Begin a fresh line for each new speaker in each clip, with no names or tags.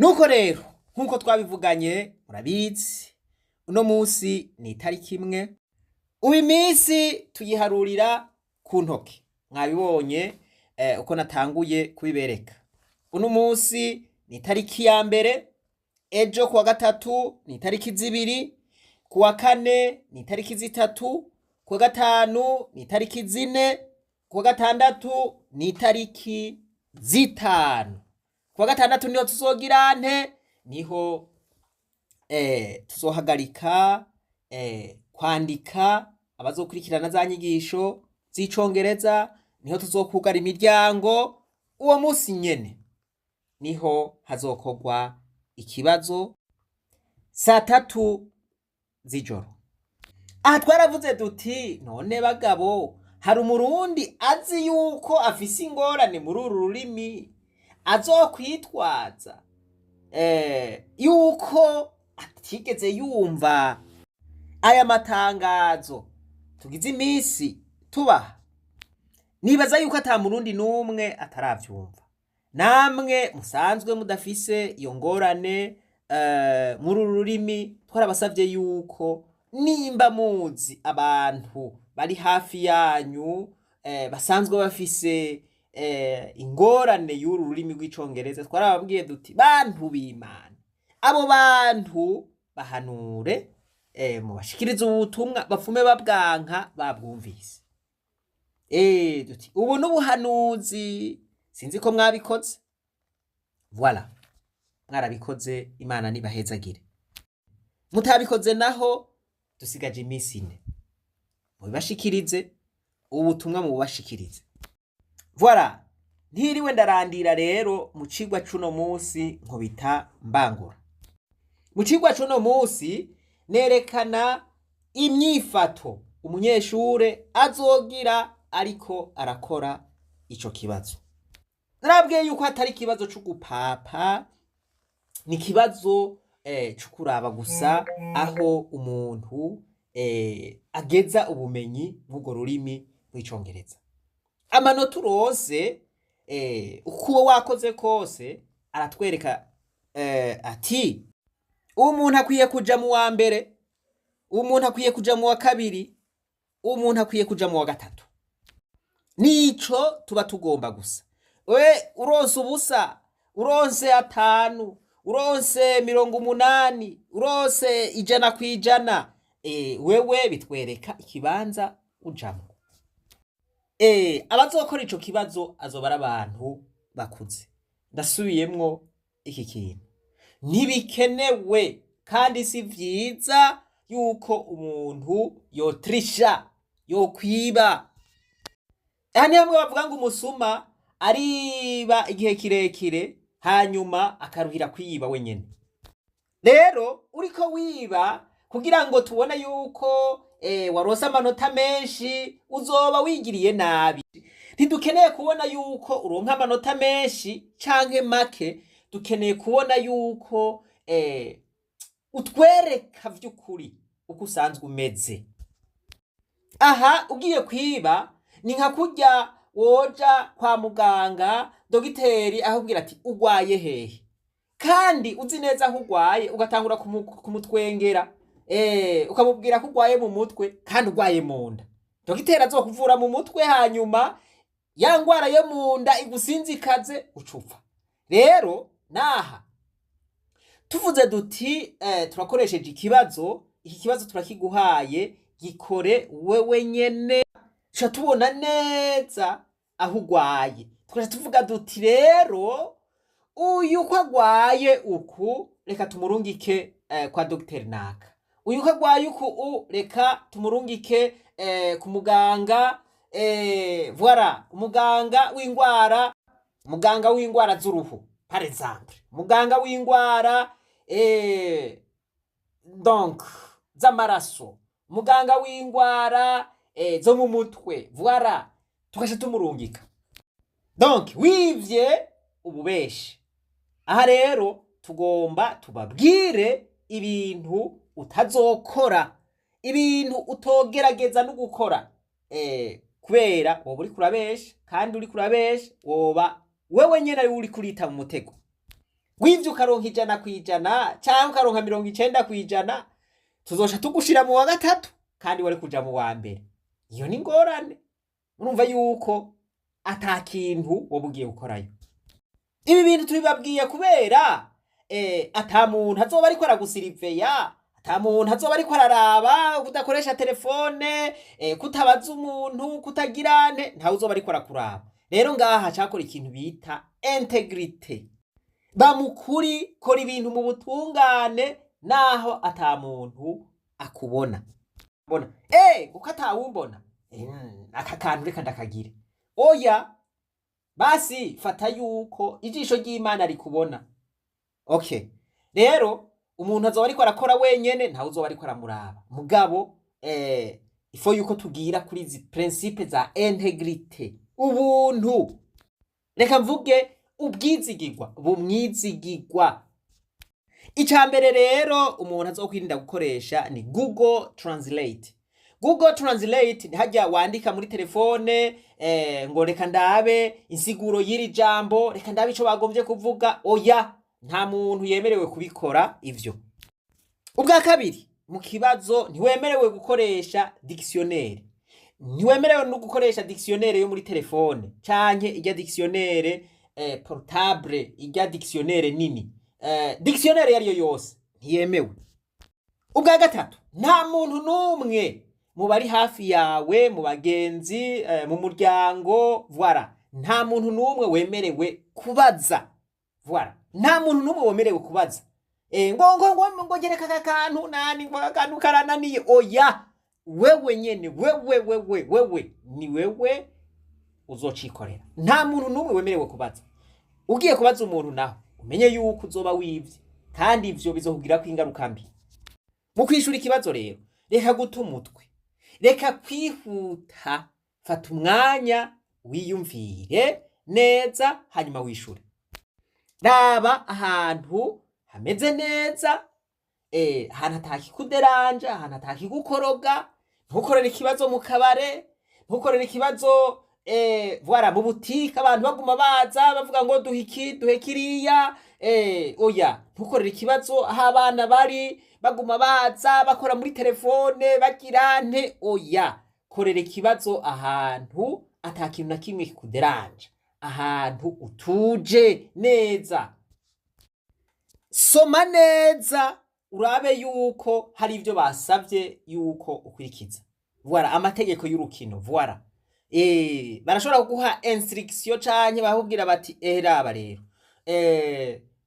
Nuko rero nk'uko twabivuganye, murabizi, uno munsi ni itariki 1. Ubu iminsi tuyiharurira ku ntoke. Mwabibonye uko natanguye kubibereka. Uno munsi ni itariki ya 1, ejo kuwa gatatu ni itariki 2, kuwa kane ni itariki 3, kuwa gatanu ni itariki 4, kuwa gatandatu ni itariki 5. Kuwa gatandatu niho tuzogira nte? Niho tuzohagarika kwandika abazokurikirana za nyigisho z'Icongereza, niho tuzokugara imiryango. Uwo munsi nyene niho hazokorwa ikibazo saa 3 z'ijoro. Aha twaravuze duti: "None bagabo, hari Umurundi azi yuko afise ingorane muri uru rurimi azokwitwaza yuko atigeze yumva aya matangazo tugize iminsi tubaha?" Nibaza yuko ata Murundi n'umwe ataravyumva. Namwe musanzwe mudafise iyo ngorane muri uru rurimi, twarabasavye yuko nimba muzi abantu bari hafi yanyu basanzwe bafise ingorane y'uru rurimi rw'Icongereza, twarababwiye duti: "Bantu b'Imana, abo bantu bahanure, mubashikirize ubutumwa, bapfume babwanka babwumvise." Duti ubu n'ubuhanuzi. Sinzi ko mwabikoze. Voilà, mwarabikoze, Imana nibahezagire. Mutabikoze naho, dusigaje iminsi 4, mubibashikirize, ubutumwa mububashikirize. Voilà, ntiriwe ndarandira rero mu cigwa c'uno munsi, nkubita mbangura. Mu cigwa c'uno munsi nerekana imyifato umunyeshure azogira ariko arakora ico kibazo. Narabwiye yuko atari ikibazo co gupapa, ni ikibazo co kuraba gusa aho umuntu ageza ubumenyi bw'urwo rurimi rw'Icongereza. Amanota uronse, uko uba wakoze kose, aratwereka ati uwo muntu akwiye kuja mu wa mbere, uwo muntu akwiye kuja mu wa kabiri, uwo muntu akwiye kuja mu wa gatatu. Nico tuba tugomba gusa. We uronse ubusa, uronse 5, uronse 80, uronse 100%, wewe bitwereka ikibanza ujamwo. Abazokora ico kibazo azoba ari abantu bakuze. Ndasubiyemwo iki kintu: ntibikenewe kandi si vyiza yuko umuntu yotrisha, yokwiba. Aha ni hamwe bavuga ngo umusuma ariba igihe kirekire, hanyuma akaruhira kwiba wenyene. Rero uriko wiba kugira ngo tubone yuko waronse amanota menshi, uzoba wigiriye nabi. Ntidukeneye kubona yuko uronka amanota menshi canke make, dukeneye kubona yuko utwereka vy'ukuri uko usanzwe umeze. Aha ugiye kwiba ni nka kurya woja kwa muganga, dogiteri akubwira ati: "Ugwaye hehe?" Kandi uzi neza aho ugwaye, ugatangura kumutwengera, ukamubwira ko ugwaye mu mutwe kandi ugwaye mu nda. Dogiteri azokuvura mu mutwe, hanyuma ya ngwara yo mu nda igusinzikaze, ucupfa. Rero naha tuvuze duti turakoresheje ikibazo, iki kibazo turakiguhaye, gikore wewe nyene, tuca tubona neza aho ugwaye. Tukaca tuvuga duti: "Rero uyu ko agwaye uku, reka tumurungike kwa dogiteri naka. Uyu ko agwaye uku, reka tumurungike ku muganga, voilà, umuganga w'ingwara, muganga w'ingwara z'uruhu par exemple, muganga w'ingwara donc z'amaraso, muganga w'ingwara zo mu mutwe." Voilà, tugaca tumurungika. Donc wivye ububeshi. Aha rero tugomba tubabwire ibintu utazokora, ibintu utogerageza no gukora, kubera woba uriko urabesha, kandi uriko urabesha woba wewe nyene ari uriko urita mu mutego. Wivye ukaronka 100% canke ukaronka 90%, tuzoca tugushira mu wa gatatu kandi wari kuja mu wa mbere. Iyo ni ingorane. Urumva yuko ata kintu woba ugiye gukorayo. Ibi bintu tubibabwiye kubera ata muntu azoba ariko aragusiriveya, ata muntu azoba ariko araraba kudakoresha telefone, kutabaza umuntu, kutagirane, ntawe uzoba ariko arakuraba. Rero ngaha cakora ikintu bita intégrité. Ba mukuri, kora ibintu mu butungane naho ata muntu akubona. Bona uko atawumbona, aka kantu reka ndakagire. Oya, basi fata yuko ijisho ry'Imana rikubona. Okay, rero umuntu azoba ariko arakora wenyene, ntawe uzoba ariko aramuraba. Mugabo il faut yuko tugira kuri izi principe za intégrité, ubuntu, reka mvuge ubwizigirwa, bumwizigirwa. Icya mbere rero umuntu azokwirinda gukoresha ni Google Translate. Google Translate ni hajya wandika muri telefone ngo reka ndabe insiguro y'iri jambo, reka ndabe ico bagombye kuvuga. Oya, nta muntu yemerewe kubikora ivyo. Ubwa kabiri, mu kibazo ntiwemerewe gukoresha dictionnaire, ntiwemerewe no gukoresha dictionnaire yo muri telefone canke ijya dictionnaire portable, ijya dictionnaire nini, dictionnaire yariyo yose ntiyemewe. Ubwa gatatu, nta muntu n'umwe mu bari hafi yawe, mu bagenzi, mu muryango, voilà, nta muntu n'umwe wemerewe kubaza. Voilà, nta muntu n'umwe wemerewe kubaza ngo gereka aka kantu nani, ngo aka kantu karananiye. Oya, wewe nyene, wewe wewe wewe, ni wewe uzocikorera. Nta muntu n'umwe wemerewe kubaza. Ugiye kubaza umuntu naho, umenye yuko uzoba wivye, kandi ivyo bizokugirako ingaruka mbi. Mu kwishura ikibazo rero, reka guta umutwe, reka kwihuta, fata umwanya wiyumvire neza, hanyuma wishure. Raba ahantu hameze neza, ahantu atakikuderanja, ahantu atakigukoroga. Ntukorere ikibazo mu kabare, ntukorere ikibazo voilà, mu butike abantu baguma baza bavuga ngo duhe iki, duhe kiriya. Oya, ntukorere ikibazo aho abana bari baguma baza bakora muri telefone bagira nte. Oya, korera ikibazo ahantu ata kintu na kimwe kikuderanja, ahantu utuje neza. Soma neza, urabe yuko hari ibyo basabye yuko ukurikiza. Voilà, amategeko y'urukino. Voilà, barashobora kuguha instruction canke bakubwira bati: "Raba rero,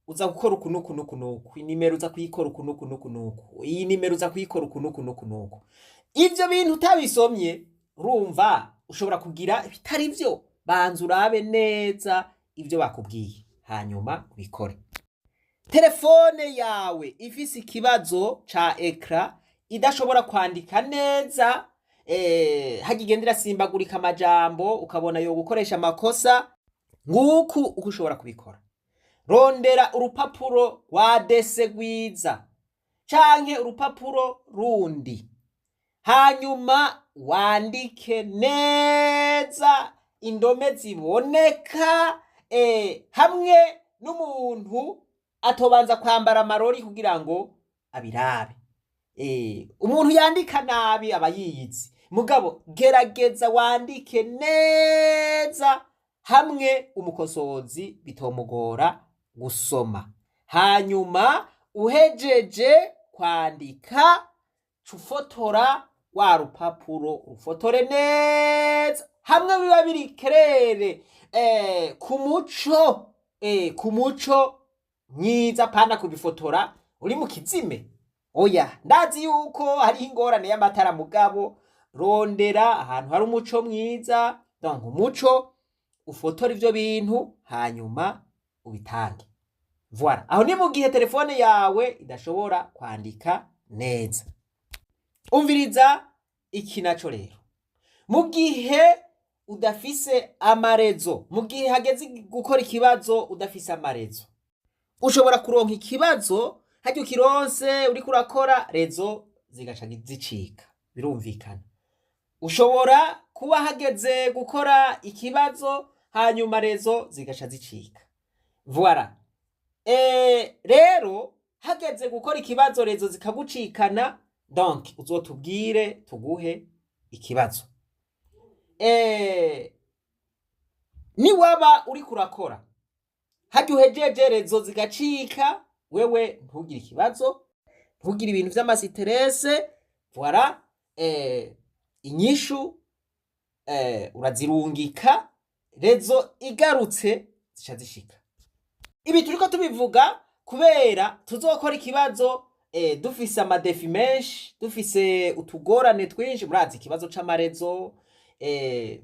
uza gukora uku nuku nuku nuku, inimero uza kuyikora uku nuku nuku nuku, iyi nimero uza kuyikora uku nuku nuku nuku." Ivyo bintu utabisomye, urumva ushobora kugira bitari vyo. Banza urabe neza ivyo bakubwiye, hanyuma ubikore. Telefone yawe ifise ikibazo ca écran, idashobora kwandika neza, harya igenda irasimbagurika amajambo, ukabona yo gukoresha amakosa, nguku uko ushobora kubikora: rondera urupapuro rwa dessin rwiza canke urupapuro rundi, hanyuma wandike neza, indome ziboneka, hamwe n'umuntu atobanza kwambara amarori kugira ngo abirabe. Umuntu yandika nabi aba yiyizi. Mugabo gerageza wandike neza hamwe umukosozi bitomugora gusoma. Hanyuma uhejeje kwandika, cufotora rwa rupapuro, rufotore neza hamwe biba biri clair, ku muco mwiza, pana kubifotora uri mu kizime. Oya, ndazi yuko hariho ingorane y'amatara, mugabo rondera ahantu hari umuco mwiza, donc umuco, ufotora ivyo bintu, hanyuma ubitange. Voilà, aho ni mu gihe telefone yawe idashobora kwandika neza. Umviriza iki naco rero: mu gihe udafise ama réseau, mu gihe hageze gukora ikibazo udafise ama réseau, ushobora kuronka ikibazo, harya ukironse uriko urakora, réseau zigaca zicika. Birumvikana, ushobora kuba hageze gukora ikibazo, hanyuma réseau zigaca zicika. Voilà. Rero hageze gukora ikibazo réseau zikagucikana, donc uzotubwire tuguhe ikibazo. Niwaba uriko urakora harya uhejeje réseau zigacika, wewe ntugire ikibazo, ntugire ibintu vy'ama stress. Voilà, inyishu urazirungika, réseau igarutse zica zishika. Ibi turiko tubivuga kubera tuzokora ikibazo dufise ama défis menshi, dufise utugorane twinshi. Murazi ikibazo c'ama réseau,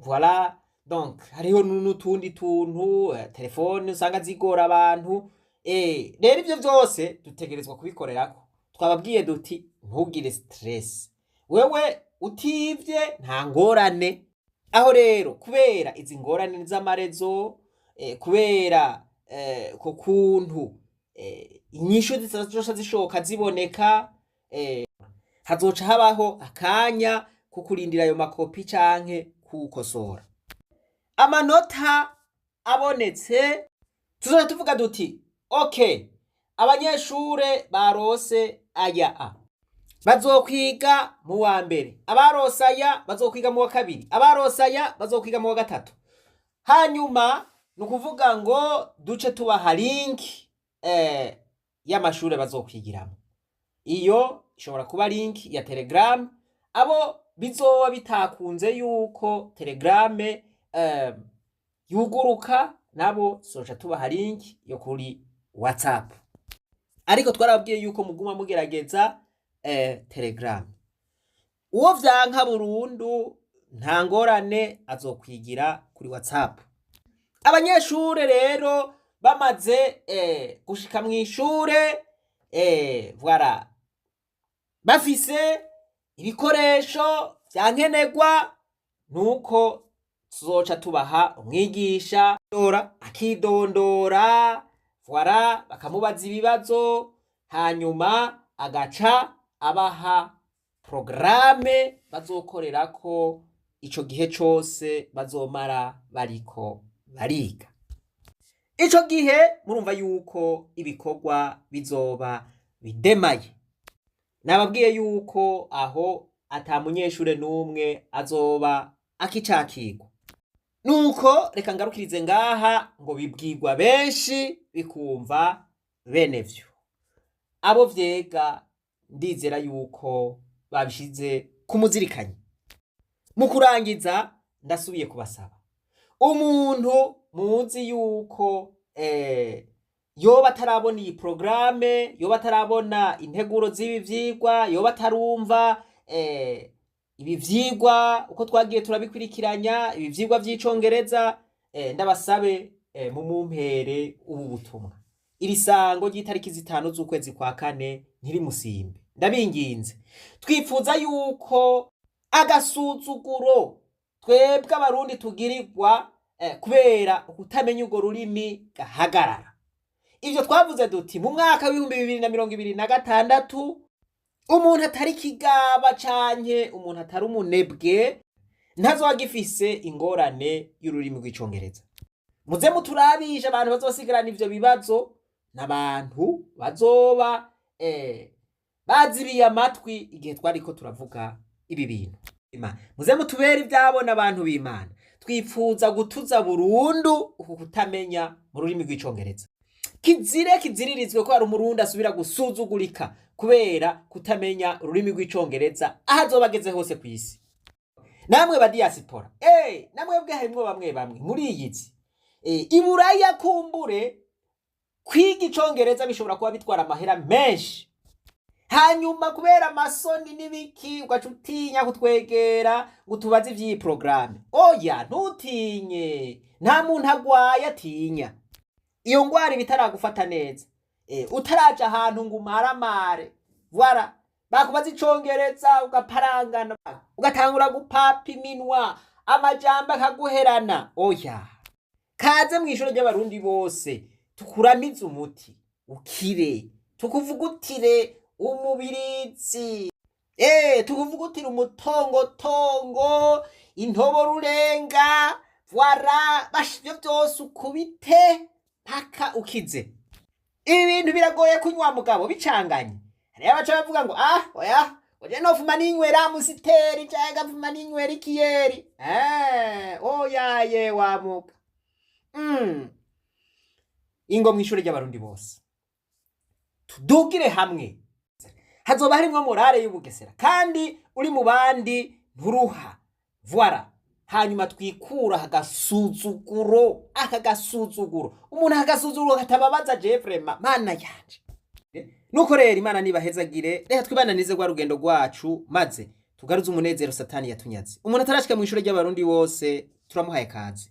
voilà. Donc hariho n'utundi tuntu, telefone usanga zigora abantu. Rero ivyo vyose dutegerezwa kubikorerako. Twababwiye duti ntugire stress, wewe utivye nta ngorane. Aho rero kubera izi ngorane z'ama réseau, kubera ko kuntu inyishu zitazoca zishoka ziboneka, hazoca habaho akanya ko kurindira ayo makopi canke kuwukosora. Amanota abonetse, tuzoca tuvuga duti ok, abanyeshure barose aya a bazokwiga mu wa mbere, abarose aya bazokwiga mu wa kabiri, abarose aya bazokwiga mu wa gatatu. Hanyuma ni ukuvuga ngo duce tubaha link y'amashure bazokwigiramo. Iyo ishobora kuba link ya Telegram. Abo bizoba bitakunze yuko Telegram yuguruka, nabo tuzoca tubaha link yo kuri WhatsApp. Ariko twarababwiye yuko muguma mugerageza Telegram. Uwo vyanka burundu, nta ngorane, azokwigira kuri WhatsApp. Abanyeshure rero bamaze gushika mw'ishure, voilà, bafise ibikoresho vya nkenerwa, nuko tuzoca tubaha umwigisha dora akidondora, voilà, bakamubaza ibibazo, hanyuma agaca abaha porogaramu bazokorerako ico gihe cose bazomara bariko bariga. Ico gihe murumva yuko ibikorwa bizoba bidemaye. Nababwiye yuko aho ata munyeshure n'umwe azoba akicakirwa. Nuko reka ngarukirize ngaha, ngo bibwirwa benshi bikumva bene vyo. Abo vyega ndizera yuko babishize ku muzirikanyi. Mu kurangiza, ndasubiye kubasaba, umuntu muzi yuko yoba atarabona iyi porogaramu, yoba atarabona integuro z'ibi vyigwa, yoba atarumva ibi vyigwa uko twagiye turabikurikiranya, ibi vyigwa vy'icongereza, ndabasabe mumumpere ubu butumwa. Iri sango ry'itariki 5 z'ukwezi kwa kane ntirimusimbe, ndabinginze. Twifuza yuko agasuzuguro twebwe Abarundi tugirirwa kubera kutamenya urwo rurimi gahagarara. Ivyo twavuze duti mu mwaka w'2026, umuntu atari kigaba canke umuntu atari umunebwe ntazoba agifise ingorane y'ururimi rw'icongereza. Muze muturabishe abantu bazosigarana ivyo bibazo n'abantu bazoba bazibiye amatwi igihe twariko turavuga ibi bintu. Muze mutubere ivyabona, abantu b'Imana. Twipfuza gutuza burundu uku kutamenya mu rurimi rw'icongereza. Kizire kiziririzwe ko hari Umurundi asubira gusuzugurika kubera kutamenya ururimi rw'icongereza aho azoba ageze hose kw'isi. Namwe ba diaspora, namwe bwe harimwo bamwe bamwe muriyizi iburaya, kumbure kwiga icongereza bishobora kuba bitwara amahera menshi, hanyuma kubera amasoni n'ibiki ugaca utinya kutwegera ngo tubaze ivy'iyi porogaramu. Oya, ntutinye, nta muntu agwaye atinya. Iyo ngwara iba itaragufata neza, utaraja ahantu ngo umaramare. Voilà, bakubaza icongereza ugaparangana, ugatangura gupapa iminwa, amajambo akaguherana. Oya, kaze mw'ishure ry'Abarundi bose, tukuramize umuti ukire, tukuvugutire umubirizi, tukuvugutire umutongotongo, intoborurenga, voilà, basha ivyo vyose ukubite mpaka ukize. Ibintu biragoye kunywa mugabo bicanganye. Hariyo abaca bavuga ngo ah oya, oje nofuma ninywera Amstel canke ngafuma ninywera ikiyeri. Oyaye wamuka. Ingo mw'ishure ry'Abarundi bose. Tudugire hamwe. Hazoba harimwo morale y'Ubugesera kandi uri mu bandi nturuha. Voilà. Hanyuma twikura agasuzuguro, aka gasuzuguro. Umuntu agasuzuguro katababaza je vraiment, Mana yanje. Nuko rero Imana nibahezagire, reka twibananize rwa rugendo rwacu maze tugaruze umunezero Satani yatunyaze. Umuntu atarashika mw'ishure ry'Abarundi bose turamuhaye kaze.